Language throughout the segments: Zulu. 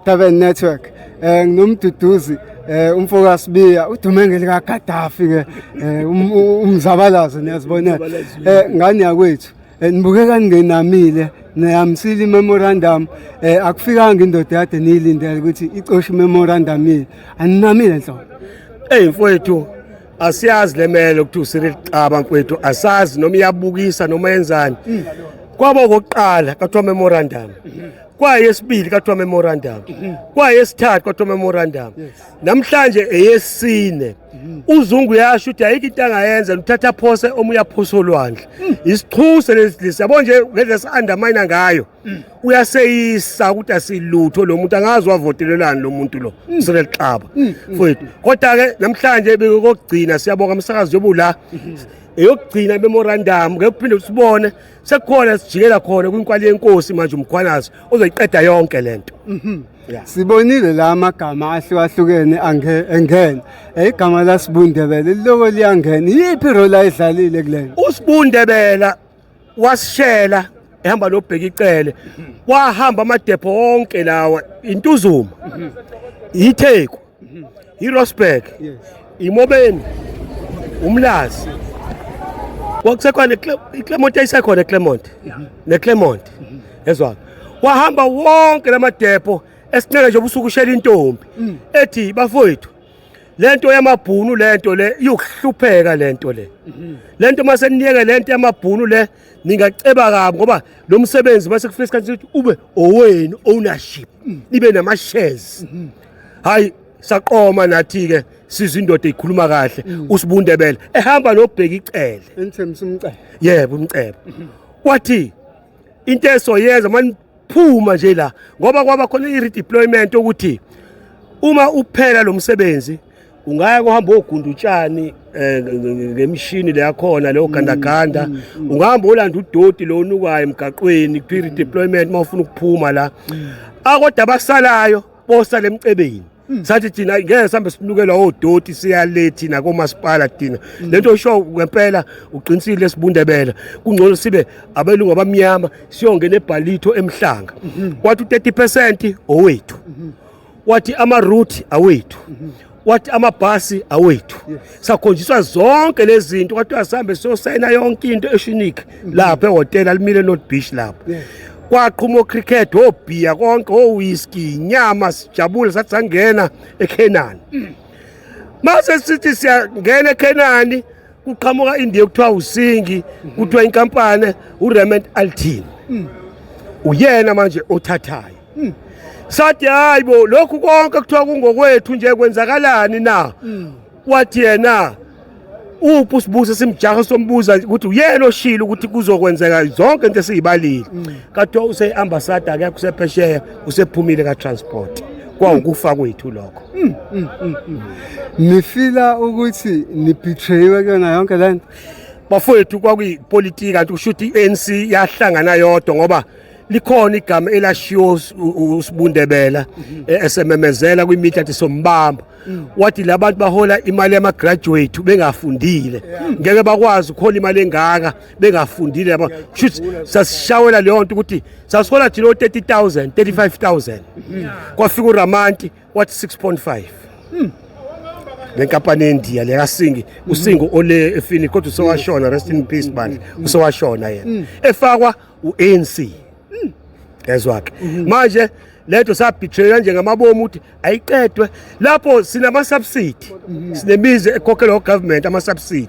Durban Network. Nginomduduzi umfoka Sibiya udume ngelika Gaddafi ke umzabalazo niyazibonela. Ngani yakwethu nibukeka ningenamile niyamsile memorandum akufikanga indoda yade niyilindele ukuthi icoshe memorandum yini. Aninamile nhlobo. Ey mfowethu asiyazi lemele ukuthi uCyril Xaba mfowethu asazi noma iyabukisa noma yenzani. Kwaba okokuqala kathiwa memorandum. Kwayesibili kathiwa memorandum. Kwayesithathu kathiwa memorandum. Namhlanje eyesine. Uzungu uyasho ukuthi ayikho into angayenza uthatha phose omunye aphose olwandle. Isichuse lesi yabo nje ngendlela si-undermine ngayo. Uyaseyisa ukuthi asilutho lo muntu angazi wavotelelani lo muntu lo Cyril Xaba mfowethu. Kodwa ke namhlanje bekokugcina siyabonga umsakazi yobula eyokugcina memorandum ngeke kuphinde sibone sekukhona sijikela khona kwinkwali yenkosi manje uMkhwanazi ozoyiqeda yonke lento. Yeah. Sibonile la amagama ahlukahlukene engena. Igama la Sibundebele liloko liyangena. Iyiphi role ayidlalile kulena? USibundebela wasishela ehamba nobheka icele wahamba amadepho wonke lawa iNtuzuma, iTheku, iRosberg, iMobeni, uMlazi, kwakusekhona iClermont, yayisekhona eClermont neClermont ezwa wahamba wonke lamadepho esineke nje ubusuku ushela intombi ethi bafowethu lento yamabhunu lento le iyokuhlupheka lento le lento mase niyeke lento yamabhunu le ningaceba kabi ngoba lo msebenzi mase kufika isikhathi ukuthi ube owenu ownership nibe nama shares. Hayi saqoma nathi ke sizwe indoda ikhuluma kahle uSibundebele ehamba nobheka icele Enithembisa umcebo. Yebo umcebo. Wathi into esoyenza maniphuma nje la ngoba kwaba khona i-redeployment ukuthi uma uphela lo msebenzi ungaya kuhamba ogunda utshani ngemishini leyakhona leyo gandaganda, ungahamba olanda udoti lo onukayo emgaqweni kuthiwa i-redeployment uma ufuna ukuphuma la. Akodwa abasalayo bosala emcebeni. Sathi thina ngeke sihambe sinukelwa odoti siyale thina komasipala thina. Lento osho ngempela uqinisile esibundebela. Kungcono sibe abelungu abamnyama siyongena eBhalitho emhlanga. Kwathi u30% owethu. Wathi ama route awethu. Wathi amabhasi awethu. Sakhonjiswa zonke lezi zinto kwathiwa sihambe siyosayina yonke into eShinik lapha ehhotela limile North Beach lapho. Kwaqhuma ocricket obhiya konke owhisky inyama sijabule sathi sangena eKenani. Mase sithi siyangena eKenani kuqhamuka indiya kuthiwa uSingi kuthiwa inkampani uRemont Altin. Uyena manje othathayo. Sathi hayibo lokhu konke kuthiwa kungokwethu nje kwenzakalani na? Wathi yena uphi usibusa simjaha sombuza ukuthi uyena oshilo ukuthi kuzokwenzeka zonke into esiyibalile. Kathiwa use-ambassador akekho usephesheya usephumile ka-transport. Kwawukufa kwethu lokho. Nifila ukuthi nibetrayiwe kuyona yonke lento? Bafowethu kwakuyipolitika kanti kusho ukuthi i-ANC yahlangana yodwa ngoba likhona igama elashiwo uSibundebela esememezela kwimedia athi sombamba. Wathi labantu bahola imali yama graduate bengafundile ngeke bakwazi ukhola imali engaka bengafundile yabo. Kusho sasishawela leyo nto ukuthi sasihola thina 30000 35000 kwafika uRamanti wathi 6.5 lenkampani endiya lekaSingi uSingi ole ePhoenix kodwa usewashona, rest in peace bandla, usewashona yena efakwa uANC ezwakhe. Manje lento sabetray nje ngamabomu ukuthi ayiqedwe lapho sinama subsidy sinemizi ekhokhelwa government ama subsidy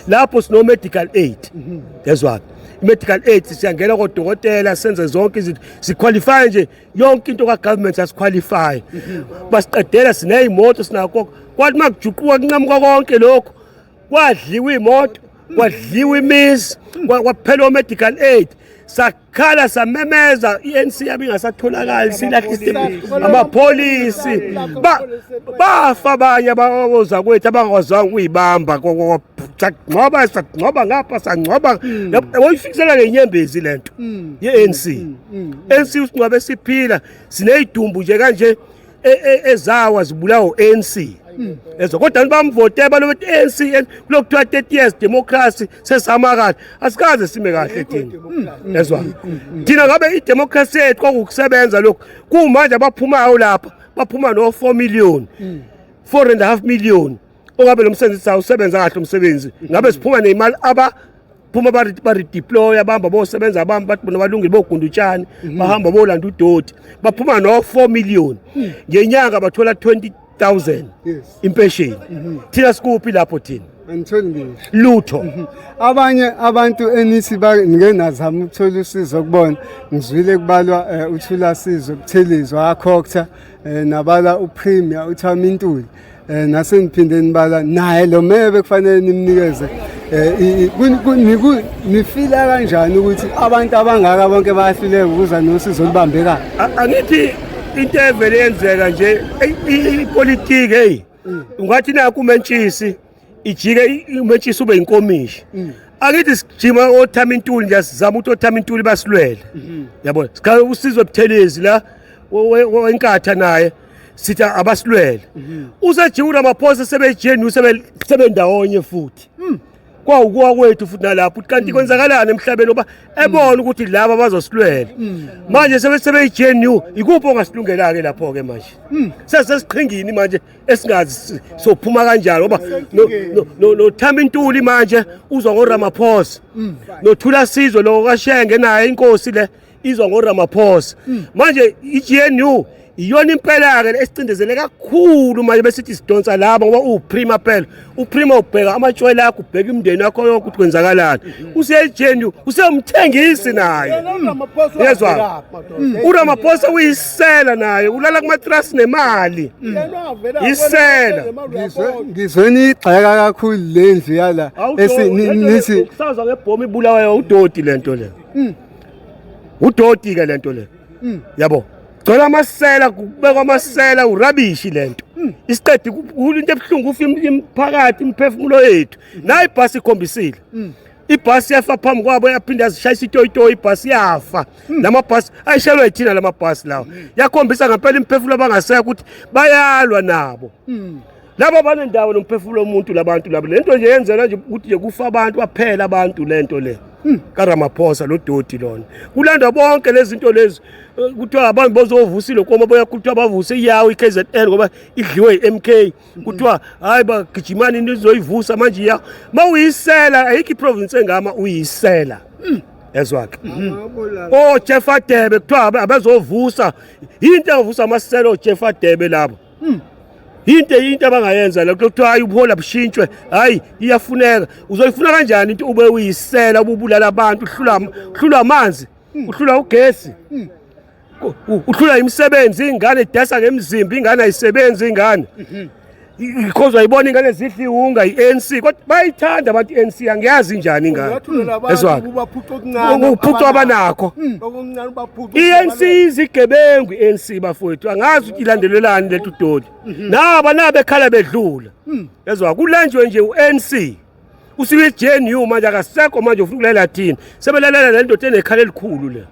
lapho sino medical aid ezwakhe. I-medical aid siyangena kodokotela senze zonke izinto siqualify nje yonke into ka-government sasiqualify basiqedela siney'moto sinakho. Kwathi uma kujuquka kunqamuka konke lokhu kwadliwa iy'moto kwadliwa imizi kwaphela o-medical aid. Sakhala samemeza i-ANC yabe ingasatholakali silahle amapholisi bafa abanye abawoza kwethu abangakwazanga ukuyibamba sangcoba sangcoba ngapha sangcoba oyifikisela ngenyembezi lento ye-ANC. ANC usingcwabe siphila sineyidumbu nje kanje ezawa zibulawa ANC. Ezwa kodwa bamvote balobethi ANC kulokuthiwa 30 years democracy sesama kahle, asikaze sime kahle thina. Ezwa thina ngabe idemocracy yethu kwakukusebenza lokhu, kumanje abaphumayo lapha baphuma no 4 million, 4.5 million. Ongabe lo msebenzi sawusebenza kahle umsebenzi, ngabe siphuma nemali aba phuma ba-redeploy, abamba bosebenza, abamba bathi bona balungile bogunda utshani, bahamba bolanda udoti, baphuma no 4 million ngenyanga, bathola 20,000 impesheni. Thina sikuphi lapho thina? Angitholi ngisho lutho. Abanye abantu enithi nike nazama ukuthola usizo kubona, ngizwile kubalwa uThula Sizwe Buthelezi wakhokha, nabala uPremier uThami Ntuli, nase niphinde nibala naye lo meya bekufanele nimnikeze. Nifila kanjani ukuthi abantu abangaka bonke bayahluleka ukuza nosizo olubambekayo? Angithi into evele yenzeka nje, ipolitiki, hey, ungathi nakho umentshisi ijike, umentshisi ube inkomishi. Angithi sijima oThami Ntuli nje, sizama ukuthi oThami Ntuli basilwele, yabona, sikhala uSizwe Buthelezi la weNkatha naye, sithi abasilwele. Usejika uRamaphosa, sebejeni sebendawonye futhi, kwawukuwa kwethu futhi nalapho ukuthi kanti kwenzakalani emhlabeni, ngoba ebona ukuthi laba bazosilwela manje sebeyi-GNU. Ikuphi ongasilungela-ke lapho-ke manje? Sesesiqhingini manje esingazi sophuma kanjani, ngoba noThami Ntuli manje uzwa ngoRamaphosa, noThula Sizwe lo kaShenge naye, inkosi le izwa ngoRamaphosa. Manje i-GNU iyona impela-ke esicindezele kakhulu manje, besithi sidonsa laba ngoba uwuprima phela, uprima ubheka amatshwele akho, ubheka imindeni yakho yonke ukuthi kwenzakalani. Useyi-GNU, usewumthengisi naye, yezwa, uRamaphosa uyisela naye, ulala kumatrasi nemali, isela. Ngizwe niyigxeka kakhulu le ndlu yala nithi Kusazwa ngebhomu ibulawayo, udoti lento le, udoti ke lento le, yabo, gcwela amasela, kubekwa amasela, u-rubbish lento. Isiqedi into ebuhlungu, ufa imiphakathi, imiphefumulo yethu. Nayi ibhasi ikhombisile, ibhasi yafa phambi kwabo, yaphinda yazishayisa itoyitoyi, ibhasi yafa. Lamabhasi ayishelwe yithina lamabhasi lawa, yakhombisa ngempela imiphefumulo abangasekho ukuthi bayalwa nabo laba banendawo nomphefumulo womuntu labantu laba. Lento nje yenzela nje ukuthi nje kufa abantu, baphela abantu, lento le kaRamaphosa, lo doti lona. Kulandwa bonke lezi zinto lezi, kuthiwa abantu bozovusa ilokoma boya, kuthiwa bavuse iyawo iKZN ngoba idliwe iMK, kuthiwa hayi bagijimani nizoyivusa manje iyawo. Mawuyisela, ayikho iprovince engama uyisela, ezwakhe oh Jeff Radebe, kuthiwa abezovusa into engavusa amasela, oJeff Radebe labo. Into abangayenza la, kuthiwa hayi ubuhola bushintshwe, hayi iyafuneka. Uzoyifuna kanjani into ube uyisela, ububulala abantu, uhlula amanzi, uhlula ugesi, uhlula imisebenzi, ingane idayisa ngemizimba, ingane ayisebenzi, ingane because wayibona ingane zidla iwunga i-ANC, kodwa bayithanda abantu i-ANC, angiyazi njani ingane, ezwakhe uphucwa abanakho. I-ANC izigebengu, i-ANC bafowethu, angazi ukuthi ilandelelani lento udoli naba nabekhala bedlula, ezwa kulanjwe nje u-ANC usuke GNU manje akasekho manje, ufuna ukulalela thina, sebelalela le ndoda enekhala elikhulu le.